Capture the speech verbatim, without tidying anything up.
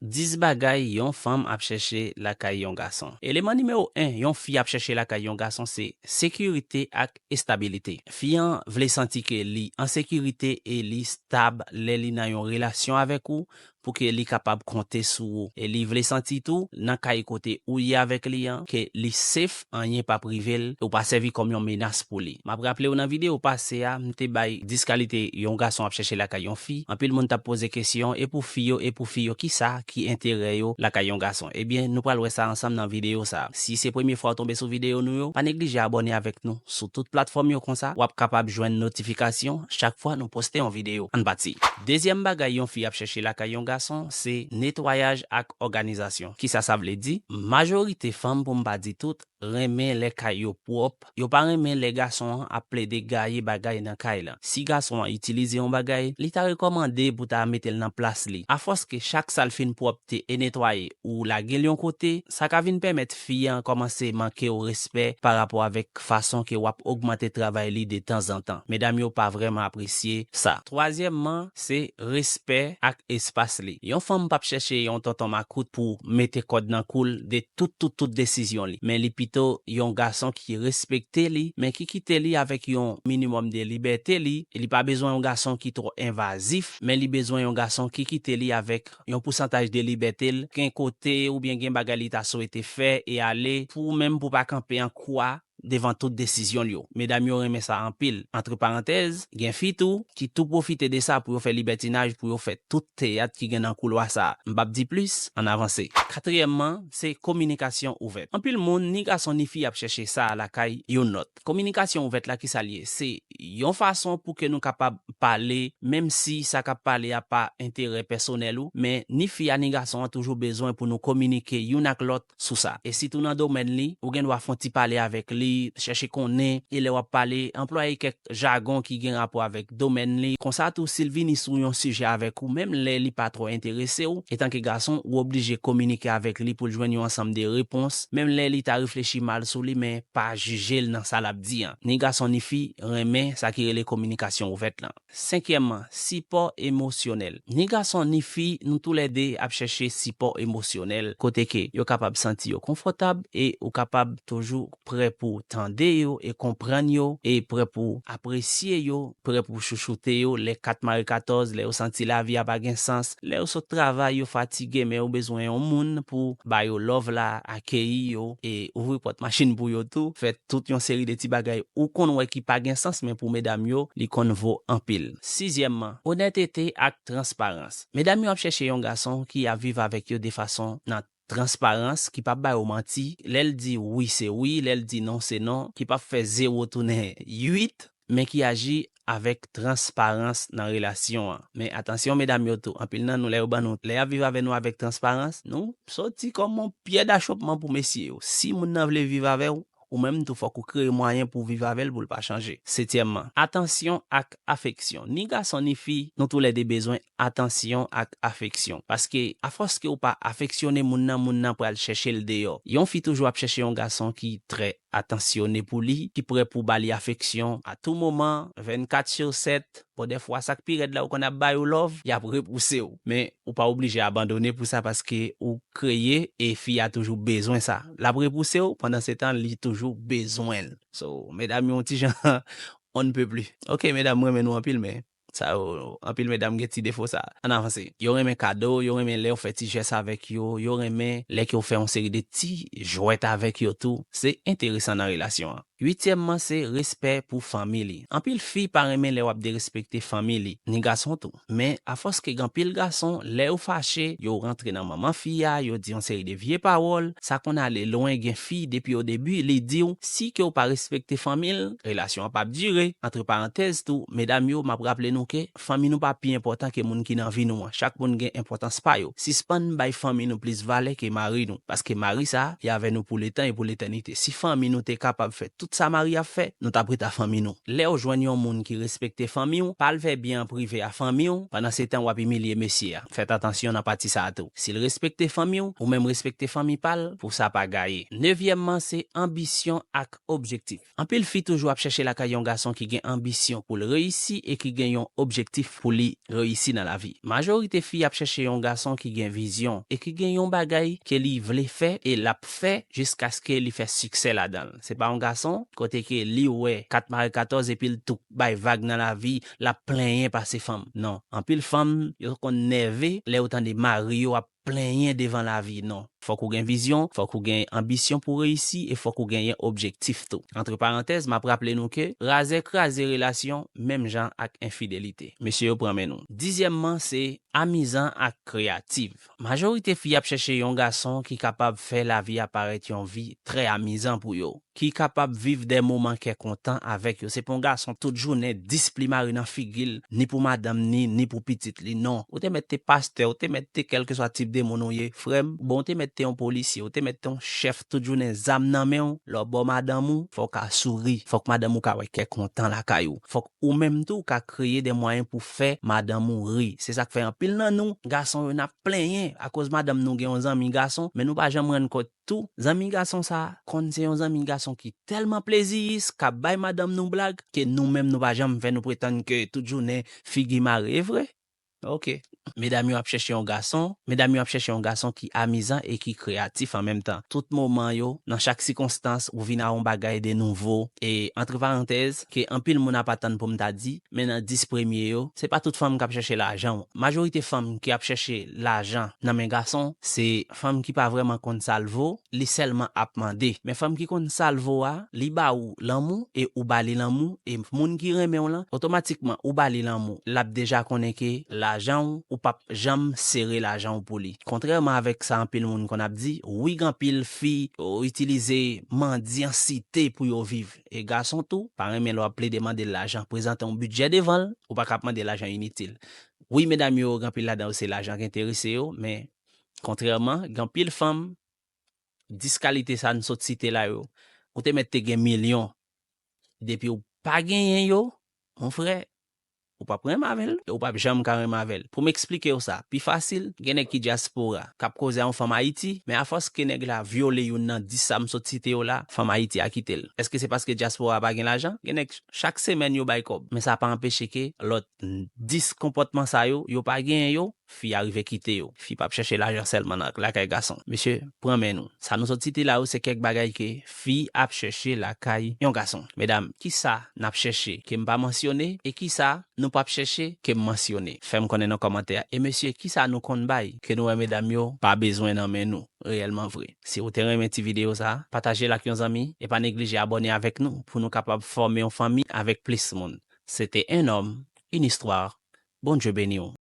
dis bagay yon fanm ap chèche lakay yon gason. Eleman nimewo en yon fi ap chèche lakay yon gason se sekirite ak estabilite. Fi an vle santi ke li an sekirite e li stab lè li nan yon relasyon avèk ou, pou ke li kapab konte sou ou. E li vle santi tou, nan kay kote ou ye avèk li an, ke li safe, anyen p ap rive l, e w pa sèvi kòm yon menas pou li. M ap raple w nan videyo pase a, m te bay dis kalite yon gason ap chèche lakay yon fi. Anpil moun t ap poze kesyon, e pou fi yo, e pou fi yo, kisa ki enterè yo lakay yon gason? Ebyen, nou pral wè sa ansanm nan videyo sa a. Si se premye fwa w tonbe sou videyo nou yo, pa neglije abòne avèk nou sou tout platfòm yo konsa, w ap kapab jwenn notifikasyon chak fwa nou poste yon videyo. Ann pati. Dezyèm bagay yon fi ap chèche lakay yon gason, se netwayaj ak òganizasyon. Kisa sa vle di? Majorite fanm, pou m pa di tout, renmen lè kay yo pwòp. Yo pa renmen lè gason an ap plede gaye bagay nan kay lan. Si gason an itilize yon bagay, li ta rekòmande pou ta mete l nan plas li. Afòs ke chak sa l fin pwòpte e netwaye, ou lage l yon kote, sa ka vin pèmèt fi an kòmanse manke w respè pa rapò avèk fason ke w ap ogmante travay li detanzantan. Medam yo pa vrèman apresye sa. Twazyèmman, se respè ak espas li. Yon fanm p ap chèche yon tonton makout pou mete kòd nan kou l de tout, tout, tout desizyon li. Men li pito yon gason ki respekte li, men ki kite li avèk yon minimòm de libète li. Li pa bezwen yon gason ki twò envazif, men li bezwen yon gason ki kite li avèk yon pousantaj de libète l, gen kote oubyen gen bagay li ta swete fè e ale, pou ou menm pou pa kanpe an kwa devan tout desizyon l yo. Medam yo renmen sa anpil. Antre parantèz, gen fi tou ki tou pwofite de sa pou yo fè libètinaj, pou yo fè tout teyat ki gen nan koulwa sa a. M p ap di plis, ann avanse. Katriyèmman, se kominikasyon ouvèt. Anpil moun, ni gason ni fi ap chèche sa lakay youn lòt. Kominikasyon ouvèt la, kisa l ye? Se yon fason pou ke nou kapab pale, menm si sa k ap pale a pa enterè pèsonèl ou, men ni fi a ni gason an toujou bezwen pou nou kominike youn ak lòt sou sa. E sitou nan domèn li, ou gen dwa fè yon ti pale avèk li, chèche konnen, e lè w ap pale, anplwaye kèk jagon ki gen rapò avèk domèn li. Konsa tou, si l vini sou yon sijè avèk ou, menm lè li pa twò enterese w, etanke gason, ou oblije kominike avèk li pou l jwenn yon ansanm de repons, menm lè li ta reflechi mal sou li, men pa jije l nan sa l ap di an. Ni gason ni fi renmen sa ki rele kominikasyon ouvèt lan. Senkyèmman, sipò emosyonèl. Ni gason ni fi, nou toulède ap chèche sipò emosyonèl, kote ke yo kapab santi yo konfòtab e ou kapab toujou prè pou tande yo e konprann yo e prè pou apresye yo, prè pou chouchoute yo lè kat mare katòz, lè yo santi lavi a pa gen sans, lè yo sot travay, yo fatige, men yo bezwen yon moun pou ba yo love la, akeyi yo e ouvri pòt machin pou yo tou, fè tout yon seri de ti bagay ou konn wè ki pa gen sans, men pou medam yo, li konn vo anpil. Sizyèmman, onètete ak transparans. Medam yo ap chèche yon gason ki ap viv avèk yo de fason nan transparans, ki p ap ba yo manti. Lè l di wi, se wi, lè l di non, se non, ki p ap fè zewo tounen uit, men ki aji avèk transparans nan relasyon an. Men atansyon, medam yo tou, anpil nan nou, lè yo ban nou, lè y ap viv avè nou avèk transparans, nou soti kòm yon pyè dachopman pou mesye yo. Si moun nan vle viv avè w, ou menm tou fòk ou kreye mwayen pou w viv avè l pou l pa chanje. Setyèmman, atansyon ak afeksyon. Ni gason ni fi, nou toulède bezwen atansyon ak afeksyon. Paske, afòs ke w pa afeksyone moun nan, moun nan pral chèche l deyò. Yon fi toujou ap chèche yon gason ki trè atansyone pou li, ki prè pou ba li afeksyon a tou moman, vennkat sou sèt. Bon, dèfwa, sa k pi rèd la, ou konn ap ba yo love, y ap repouse w. Men, ou pa oblije abandone pou sa, paske ou kreye e fi a toujou bezwen sa. L ap repouse w, pandan se tan, li toujou bezwen l. So, medam yo, yon ti jan, on ne peut plus. Ok, medam, mwen renmen nou anpil, men sa yo, anpil medam gen ti defo sa. Ann avanse. Yo renmen kado, yo renmen lè w fè ti jès avèk yo, yo renmen lè ke w fè yon seri de ti jwèt avèk yo tou. Se enteresan nan relasyon an. Uityèmman, se respè pou fanmi li. Anpil fi pa renmen lè w ap derespekte fanmi li, ni gason tou. Men, afòs ke gen anpil gason, lè yo fache, yo rantre nan manman fi a, yo di yon seri de vye pawòl, sa konn ale lwen, gen fi, depi o debi, li di w, si ke w pa respekte fanmi l, relasyon an p ap dire. Antre parantèz tou, medam yo, m ap raple nou ke fanmi nou pa pi enpòtan ke moun ki nan vi nou an. Chak moun gen enpòtans pa yo. Sispann bay fanmi nou plis valè ke mari nou, paske mari sa, li avè nou pou letan e pou letènite. Si fanmi nou te kapab fè tout sa mari ap fè, nou t ap ret a fanmi nou. Lè w jwenn yon moun ki respekte fanmi w, pa al fè byen an prive a fanmi w, pandan se tan w ap imilye mesye a. Fèt atansyon nan pati sa a tou. Si l respekte fanmi w, ou menm respekte fanmi pa l, pou sa pa gaye. Nevyèmman, se anbisyon ak objektif. Anpil fi toujou ap chèche lakay yon gason ki gen anbisyon pou l reyisi e ki gen yon objektif pou li reyisi nan lavi. Majorite fi ap chèche yon gason ki gen vizyon e ki gen yon bagay ke li vle fè e l ap fè jiskaske li fè siksè ladan l. Se pa yon gason kote ke li wè kat mare katòz epi l tou bay vag nan lavi, l ap plenyen pase fanm. Non, anpil fanm, yo konn nève lè yo tande mari yo ap plenyen devan lavi. Non. Fòk ou gen vizyon, fòk ou gen anbisyon pou reyisi e fòk ou genyen objektif tou. Antre parantèz, m ap raple nou ke razè kraze relasyon menm jan ak enfidelite. Mesye yo pran men nou. Dizyèmman, se amizan ak kreyatif. Majorite fi ap chèche yon gason ki kapab fè lavi a parèt yon vi trè amizan pou yo, ki kapab viv de moman kè kontan avèk yo. Se pa yon gason tout jounen dis pli mare nan figi l, ni pou madanm ni, ni pou pitit li. Non. Ou te mèt te pastè, ou te mèt te kèlkeswa tip de moun ou ye, frè m. Bon, ou te mèt te yon polisye, ou te mèt te yon chèf tout jounen zam nan men w, lè w bò madanm ou, fò w ka souri, fòk madanm ou ka wè kè kontan lakay ou. Fòk ou menm tou ka kreye de mwayen pou fè madanm ou ri. Se sa k fè anpil nan nou, gason yo, n ap plenyen akoz madanm nou gen yon zanmi gason, men nou pa janm rann kont tou, zanmi gason sa a konn se yon zanmi gason ki tèlman pleziyis, k ap bay madanm nou blag, ke nou menm nou pa janm fè nou pretann ke tout jounen figi mare, e vre? Ok. Medam yo ap chèche yon gason, medam yo ap chèche yon gason ki amizan e ki kreyatif an menm tan. Tout moman yo, nan chak sikonstans, ou vin a yon bagay de nouvo. E, antre parantèz, ke anpil moun ap atann pou m ta di, men nan dis premye yo, se pa tout fanm k ap chèche lajan w. Majorite fanm ki ap chèche lajan nan men gason, se fanm ki pa vrèman konn sa l vo, li sèlman ap mande. Men fanm ki konn sa l vo a, li ba ou lanmou e ou ba li lanmou, e moun ki renmen w lan, otomatikman ou ba li lanmou, l ap deja konnen ke lajan w, ou p ap janm sere lajan w pou li. Kontrèman avèk sa anpil moun konn ap di, wi, gen anpil fi, o, itilize mandyansite pou yo viv. E gason tou, pa renmen lè w ap plede mande l lajan. Prezante yon bidjè devan l, ou pa ka ap mande lajan initil. Wi, medam yo, gen anpil ladan yo, se lajan k enterese yo, men kontrèman, gen anpil fanm, dis kalite sa n sot site la yo, ou te mèt te gen milyon. Depi ou pa genyen yo, mon frè, ou p ap renmen avè l, e ou p ap janm ka renmen avè l. Pou m eksplike w sa, pi fasil, gen nèg ki dyaspora, k ap koze a yon fanm Ayiti, men afòs ke nèg la vyole youn nan dis sa m sot site yo la, fanm Ayiti a kite l. Èske se paske dyaspora pa gen lajan? Gen nèg, chak semèn yo bay kòb, men sa pa anpeche ke lòt dis konpòtman sa yo, yo pa genyen yo, fi a rive kite yo. Fi p ap chèche lajan sèlman nan, lakay gason. Mesye, pran men nou. Sa nou sot site la yo, se kèk bagay ke fi ap chèche lakay yon gason. Medam, kisa n ap chèche ke m pa mansyone, e kisa nou p ap chèche ke m mansyone? Fè m konnen nan kòmantè a. E mesye, kisa nou konn bay ke nou wè medam yo pa bezwen nan men nou reyèlman vre? Si ou te renmen ti videyo sa, pataje l ak yon zanmi, e pa neglije abòne avèk nou pou nou kapab fòme yon fanmi avèk plis moun. Se te Un homme, une histoire. Bondye beni w.